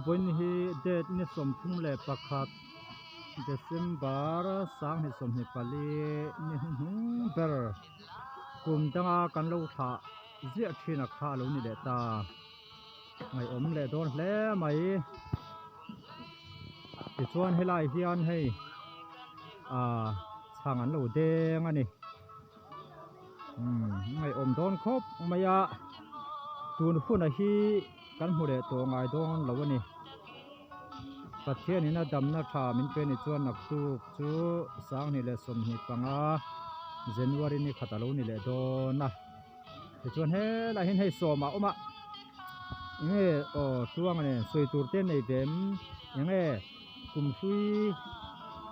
Vawiin hi date ni 31 December 2024 ni hnuhnung ber kum danga kan lo thlah ziah thin a kha a lo ni leh ta. Ngaihawm leh dawn hle mai. Tichuan helai hian hei ah chhang an lo deng a ni. Umm ngaihawm dawn khawp mai a tun hunah hi kan hmu leh tawh ngai dawn lo a ni. Pathianin a damna tha min pe ni chuan naktuk chu 2025 January ni khat a lo ni leh dawn a. Tichuan helai hian hei sawm a awm a enge aw tluang nen sawi tur te nei ve em enge kum hlui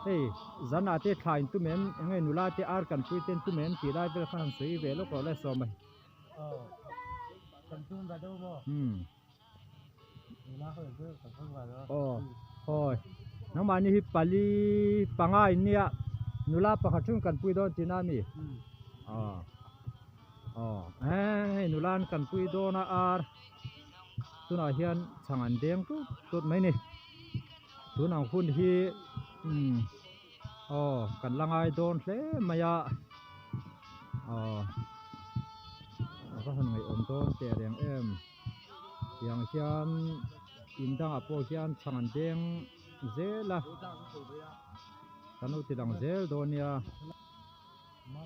hei zan ah te thla in tum em enge nula te ar kan pui te an tum em tih lai vel kha han sawi ve lawk rawh le sawm a umm aw hawi nangmahni hi pali panga in nia nula pakhat thung kan pui dawn tihna a mi aw aw hei nula an kan pui dawn a ar tunah hian chhang an deng tut tut mai a ni tunang hun hi umm aw kan la ngai dawn hle mai a aw a va han ngaihawm dawn teh reng em. Tiang hian in dangah pawh hian chhang an deng zel a kan lo ti lang zel dawn nia umm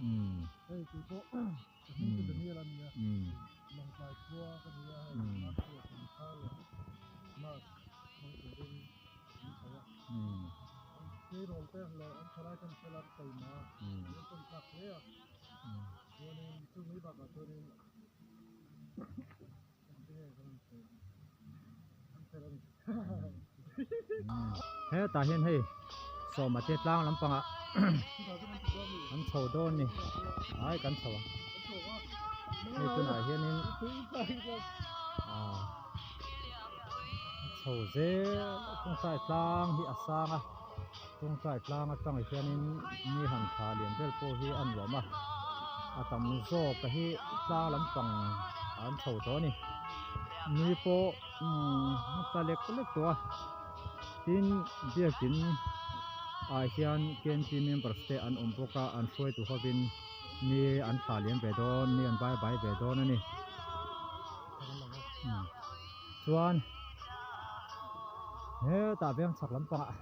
umm umm umm umm. Hetah hian hei sawma te tlang lampangah an chho dawn ni ai kan chho ang hei tunah hianin ah chho zel tawngtai tlang hi a sang a tawngtai tlang atang hianin mi han thla lian vel pawh hi a nuam a a tam zawk a hi tlang lampang an chho tawh a ni ni pawh umm a tla lek lek tawh a tin biakin ah hian KNP members te an awm bawk a an hruaitu hovin ni an thla liam ve dawn ni an vai bai ve dawn a ni chuan hetah veng chhak lampangah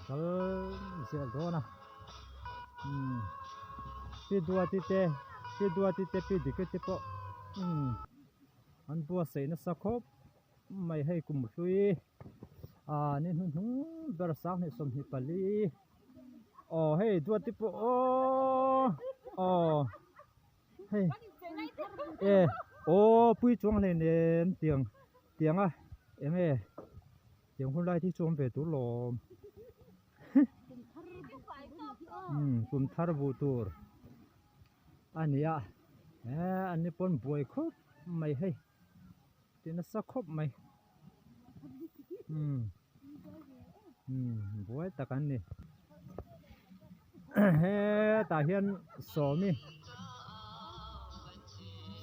kal zel dawn a umm pi duati te pi duati te pi diki te pawh umm an buatsaih nasa khawp mai hei kum hlui ah ni hnuhnung ber 2024 aw hei duati pawh aww aw hei e aw pui chuang hlei nen tiang tiang a eng nge tiang hun lai te hi chu awm ve tur lawm umm kum thar buh tur a ni a eh an ni pawn buai khawp mai hei ti nasa khawp mai umm umm buai tak an ni hetah hian sawmi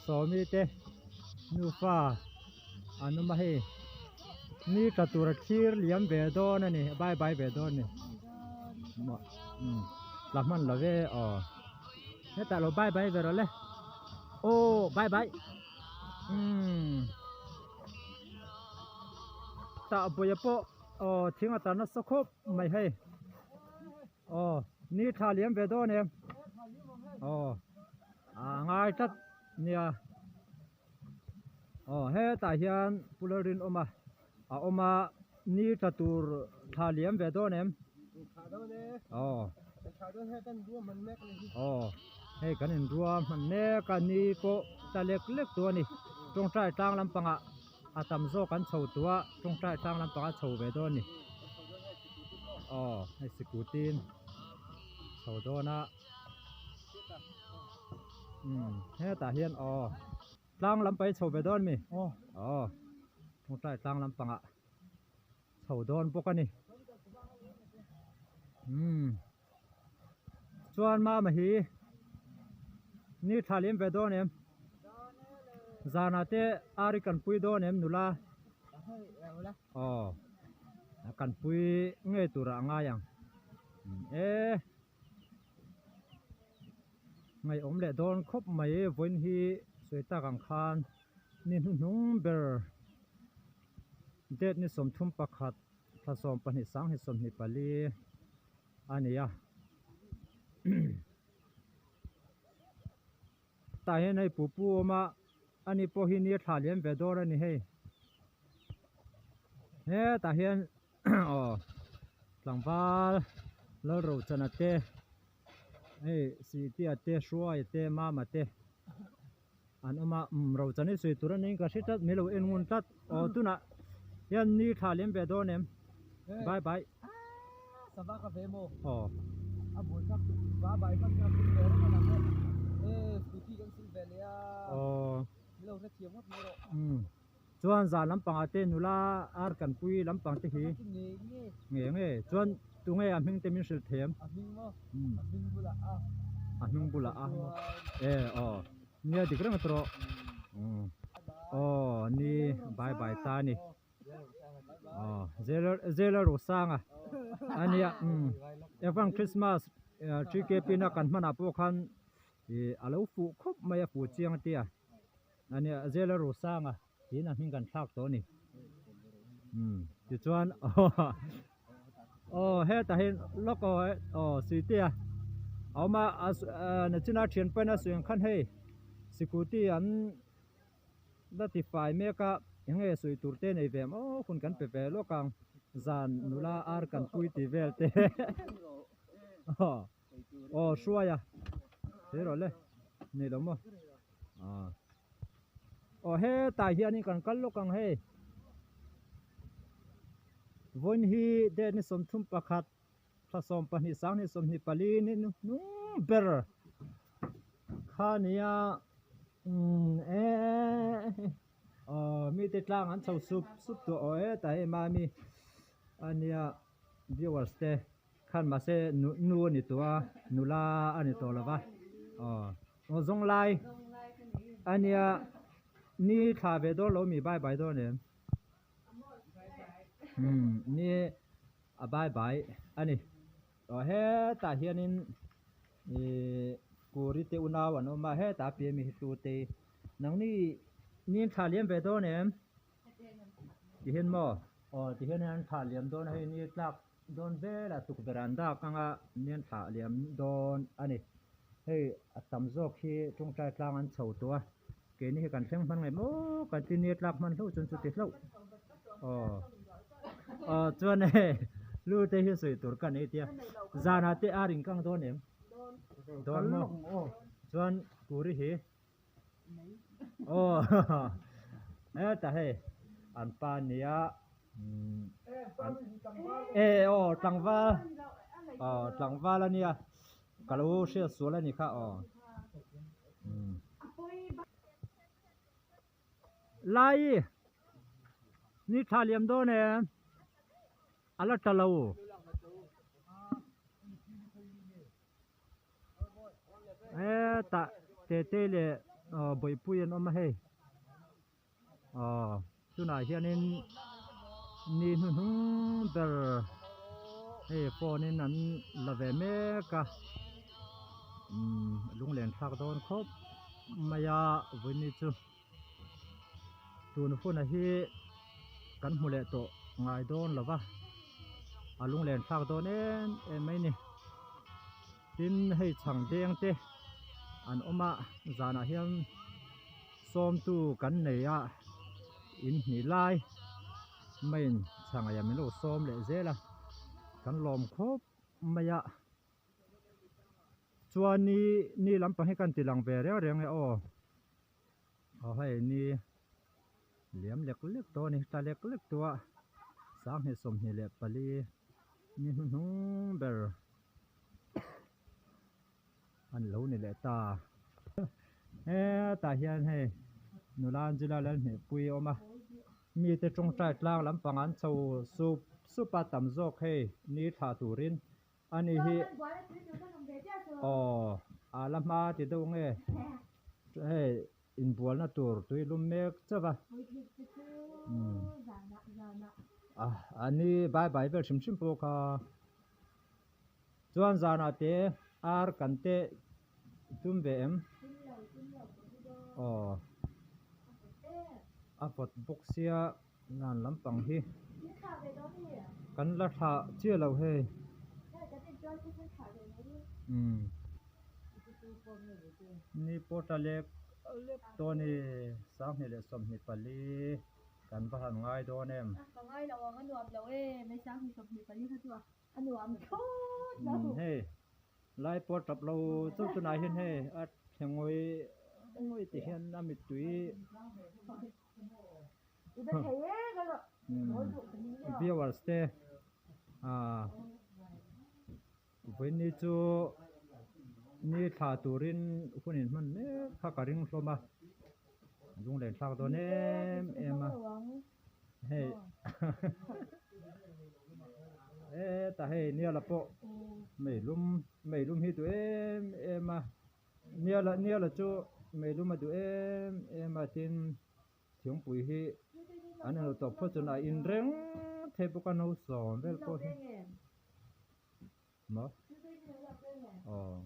sawmi te nufa an awm a hei ni tla tur a thlir liam ve dawn a ni bye bye ve dawn a ni la hman lo ve aw hetah lo bye bye ve rawh le aw bye bye umm tah buaia pawh aw thing a tar nasa khawp mai hei aw ni thla liam ve dawn em aw a ngai tlat nia aw hetah hian Pu Lalrinawma a awm a ni tla tur thla liam ve dawn em aw aw hei kan inrua hman mek a ni pawh tla lek lek tur a ni tawngtai tlang lampangah a tam zawk an chho tawh a tawngtai tlang lampang a chho ve dawn a ni aw hei sikutin chho dawn a umm hetah hian aw tlang lampang hi chho ve dawn a mi aw tawngtai tlang lampangah chho dawn bawk a ni umm chuan mama hi ni thla liam ve dawn em zanah te ar i kan pui dawn em nula. Aw kan pui ngei turah a ngai ang e ngaihawm leh dawn khawp mai vawiin hi sawi tak ang khan ni hnuhnung ber date ni 31 thla 12 sanghnih 24 a ni a. Tah hian hei pupu a awm a ani pawh hi ni a thlah liam ve dawn a ni hei hetah hian aw tlangval Lalrochana te hei Sihtea te Hruaia te Mama te an awm a umm Rochana hi sawi tur a niin ka hre tlat mai lo en ngun tlat aw tunah hian ni thlah liam ve dawn em bye bye. Sava ka ve maw? Aw. A bul tak va bai hman kha sil ve reng a nang e. E scooty kan sil ve leh a. Aw. Min lo hrethiam ngawt mai rawh. Umm. Chuan zan lampangah te nula ar kan pui lampang te hi. Nge nge. Nge nge. Chuan tunge a hming te min hrilh them? A hming maw? Umm. A hming bulah a. A hming bulah a. E aw. Nia dik reng tawh. Umm. Aw ni bye bye ta ni. Aw Zela Rosanga a nia umm Evan Christmas 3kp na kan hmanah pawh khan ih a lo fuh khawp mai a fuh chiang a tia a nia Zela Rosanga tiin a hming kan thlak tawh a ni umm tichuan aw hetah hian lawk aw aw Suitea a awm a nachina thianpaina a sawi ang khan hei scooty an. La ti fai mek a, eng nge sawi tur te nei ve maw hun kan pe ve lawk ang, zan nula ar kan pui ti vel te aw hruai a he rawh le nei lo maw aw hetah hianin kan kal lawk ang hei vawiin hi date ni 31 thla 12 sanghnih 24 ni hnung ber kha nia umm eee aw mite tlang an chho sup sup tawh aw hetah hei mami ania viewers te khan mahse nu nu a ni tawh a nula a ni tawh lo va aw aw zawng lai ania ni thla ve dawn lo mi bye bye dawn em. Umm ni a bye bye a ni aw hetah hianin ihh kuri te unau an awm a hetah a pian mi hi tute nangni ni thla liam ve dawn em tihian maw aw tihian an thla liam dawn a hei ni tlak dawn velah tukverh an dak anga ni an thlah liam dawn a ni hei a tam zawk hi tawngtai tlang an chho tawh a. Keini hi kan thleng hman ngei maw kan ti nia tlak hman hlauh chuan chuti hlauh aw aw chuan hei lu te hi sawi tur ka nei tia zanah te ar in kang dawn em dawn maw chuan kuri hi aw heta hei an pa nia e aw tlangval aw tlangval ania ka lo hriat sual a ni kha aw. Lai ni tha liam dawn e a la tla lo hetah tete leh bawihpui an awm a hei aw tunah hianin ni hnuhnung ber hei phone in an la ve mek a umm lunglen thlak dawn khawp mai a vawiin chu tun hunah hi kan hmu leh tawh ngai dawn lo va a lunglen thlak dawn em em mai a ni tin hei chhang deng te an awm a zanah hian. Sawmtu kan nei a, in hnih lai maiin chhangaia min lo sawm leh zel a, kan lawm khawp mai a. Chuan ni ni lampang hi kan ti lang ve reng reng e aw. Aw hei ni liam lek lek tawh a ni, tla lek lek tawh a, 2024 ni hnuhnung ber. An lo ni leh ta. Hetah hian hei nula Angela Lalhnehpuii a awm a, mite tawngtai tlang lampang an chho sup sup a tam zawk hei ni thlah turin ani hi aw a la hma ti deuh nge hei inbualna tur tui lum mek chauh a. A ni bai bai vel hrim hrim pawh kha chuan zanah te ar kan te tum ve em? Aw a vawt bawk sia zan lampang hi kan la thlah chiah lo hei umm ni pawh tla lek lek tawh a ni 2024. Kan va han ngai dawn em? Ka ngai lo ang, a nuam lo e, mai 2024 kha chu a nuam thlawt lo. Hei lai pawh tap lo chu tunah hian hei a thle ngawih ngawih ti hian a mittui viewers te ah vawiin ni chu ni thla turin hun in hman mek kha ka ring hlawm a lunglen thlak dawn em em a hei hetah hei niala pawh meilum meilum hi duh em em a niala niala chu meilum a duh em em a tin thingpui hi an han tawp phawt chuan a in reng thei bawk a no sawm vel pawh hi. Maw? Aw.